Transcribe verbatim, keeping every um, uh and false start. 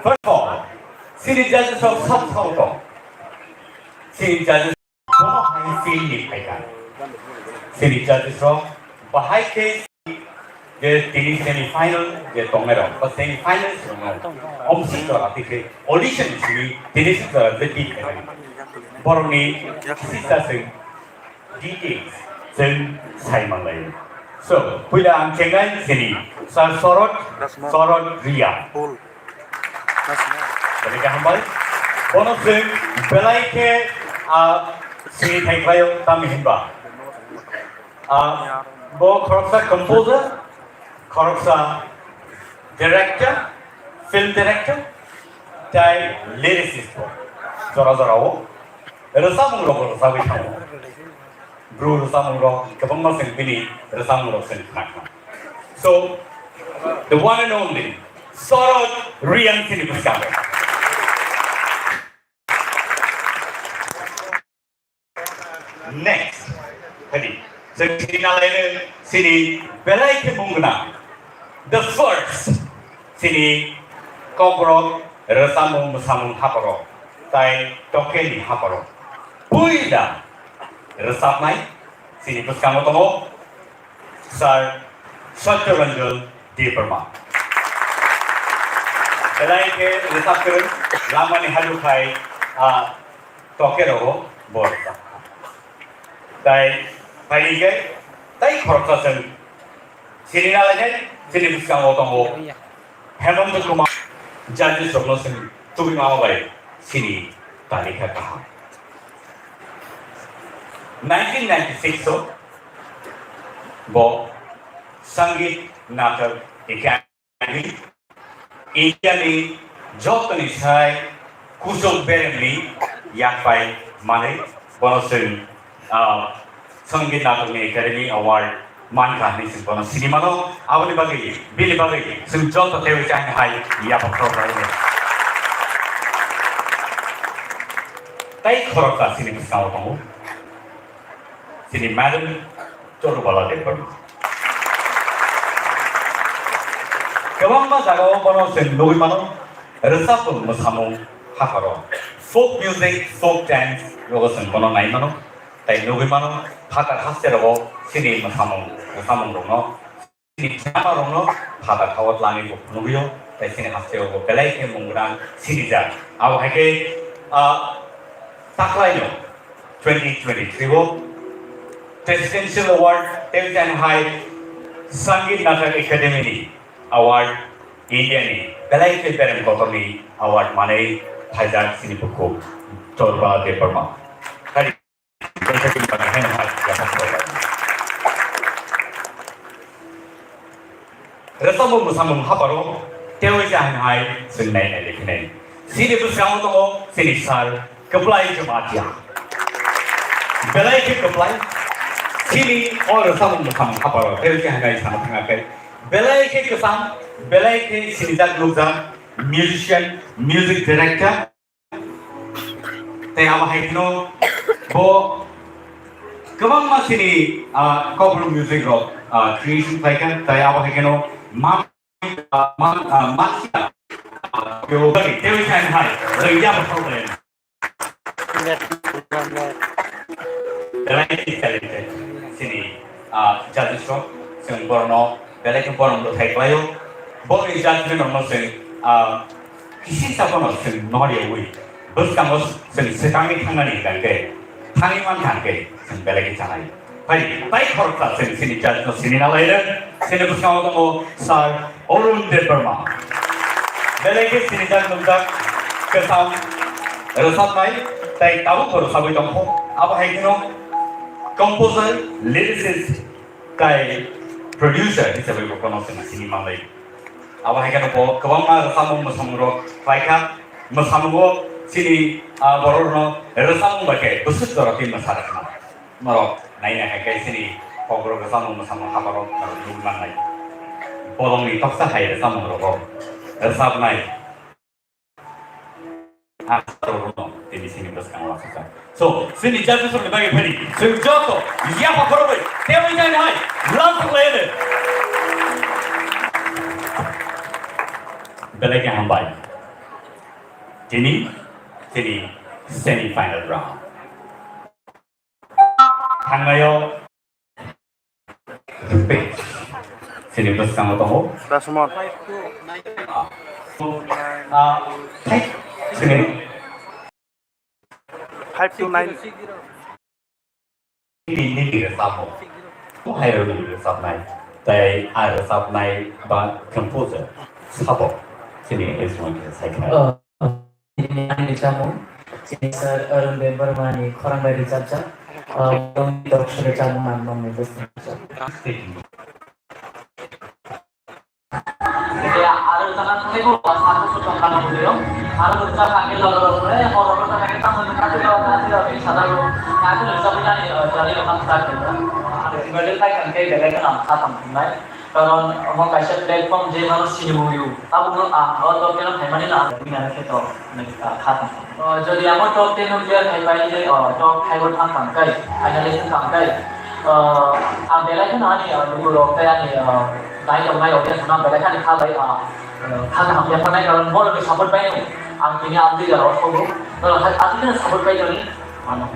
First of all, chini judges rok sab sao tong. Chini judges bono hai field ni phaikha. Chini judges rok bahai khe je tini semi final je tongnai rok, ba semi final se tongnai rok, omsi jora tike audition simi tini si jora je bid khainai. Borokni sisa se details chwng sai manlai. So, puila ang chengnai sini, Sir Sorot, Sorot Ria. Bani kaham bai. Bono chwng belai khe, ah, sini thai khlaio, tamo hinba. Ah, bo khoroksa composer, khoroksa director, film director, tei lyricist bo. Jora jora o rwchapmung rok bo rwchapwi thango. Bru rwchapmung rok kwbangma chwng bini rwchapmung rok chwng khna khna. So, the one and only Sorot Riang chini bwskango. Next, hadi, chwng sini nalaino sini belai khe mung gwnang. The first, sini kokrok rwchapmung mwsamung hapharo, tai tokeni hapharo. Puila rwchapnai sini bwskango tongo Sir Satyaranjan Debbarma. Belai khe rwchap kwrwng, lamani halukhai, ah, toke rogo bo rwchap. Tai phaini khe tai khoroksa chwng sini nalainai, sini bwskango tongo Hemanta Kumar, judges rokno chwng tubui mama bai sini talikha kaham. Nineteen ninety-six o bo Sangeet Natak Academy India ni jotoni sai kuchuk beremni yak pai manwi bono chwng, ah, Sangeet Natak ni Academy Award mankha hinwi chwng bono sini mano. Aboni bagwi, bini bagwi chwng joto teiwi chahino hai yapha khorok rwlaio. Tai khoroksa chini bwskango tongo. Chini Madam Chorubala Debbarma. Kwbangma jagao bono chwng nugwi mano, rwchapmung mwsamung hapharo. Folk music, folk dance rogo chwng bono nai mano, tai nugwi mano, phatar haste rogo chini mwsamung, mwsamung rokno. Chini drama rokno phatar hao tlangwi bo phunugwio, tei chini hasteo bo belai khe mung gwnang sinijak. Abo hai khe, ah, taklaino twenty twenty-three o Presidential Award, tei chini hai Sangeet Natak Academy ni Award, India ni belai khe berem kotor ni award manwi phaijak chini bukhuk Chorba Debbarma. Rwchapmung mwsamung hapharo teiwi chahino hai chwng nai nai lekhinai. Chini bwskango tongo chini sir Kwplai Jamatia. Belai khe kwplai. Chini o rwchapmung mwsamung hapharo teiwi chahino hai sana thangakhe. Belai khe kwcham, belai khe sinijak nukjak musician, music director. Tei abo hai kheno bo kwbangma chini, ah, Kokborok music rok, ah, creation khlai kha, tei abo hai kheno ma, ah, ma, ah, ma, ah, tei hai, tei hai, rwngya bo thok le. Belai khe talented chini, ah, judges rok, chwng borokno belai khe borom bwthai khlaio. Boni judgment rokno chwng, ah, kisisa bono chwng noriyawi bwskango chwng swkangwi thangnani hwnkhe, thangwi mankha hwnkhe chwng belai khe chanai. Phai, tai khoroksa chwng chini judge no sini na lai rw, chini bwskango tongo Sir Arun Debbarma. Belai khe sinijak nukjak kwcham rwchapnai, tai tabukbo rwchapwi tongkho. Abo hai kheno composer, lyricist, tai producer hisabai bo bono chwng sini manlai. Abo hai kheno bo kwbangma rwchapmung mwsamung rok khlai kha. Mwsamungo chini, ah, borok rokno rwchapmung bai khe bwswk jora twi mwsa rwkha. Norok naina hai khe chini Kokborok rwchapmung mwsamung habarok norok nugwi mannai. Bolongni toksa hai rwchapmung rogo rwchapnai. Ang rwchapmung tini chini bwskango lakha. So, chini judges rokni bagwi phani chwng joto yapha khorokwi teiwi jani hai lam thok lai de. Belai khe hambai. Tini, tini semi final round. Thangnaio chini bwskango tongo. Dasmon. Ah, ah, sini. Five to nine. Nini rwchapmung, hairokni rwchapnai, tei a rwchapnai ba composer sabo chini instrument khe sai kha. Nini ani rwchapmung, chini sir Arun Debbarma ni khorang bai rwchapjak, ah, bongni dorso rwchapmung ang nongni bwskango. Aro rwchapna thangwi bo ba sakno sutong kana hwnwi o. Aro rwchap kha khe logo logo khe horo rwchap kha khe tamo rwchap khe logo khe logo khe sada rw. Khe rwchapnani jari rok ang start khe. Aro ibadil khai kha khe belai kheno ang kha tong thumnai. Karon omo kaisa platform je mano sinimung rw. Tabukno ang o top ten o phaimani no ang bini ano khe to nai kha tong. O, jodi amo top ten o clear khai pai le, o, top five o thang tang kai, finalist thang kai. O, ang belai kheno ani, o, lugu rok tei ani, o, nai tong nai audience no belai khani kha bai, o, kha kaham ya phanai karon borok ni support bai ang tini ang twi jora o thogo. Borok hai ang twi support bai toni. Ano.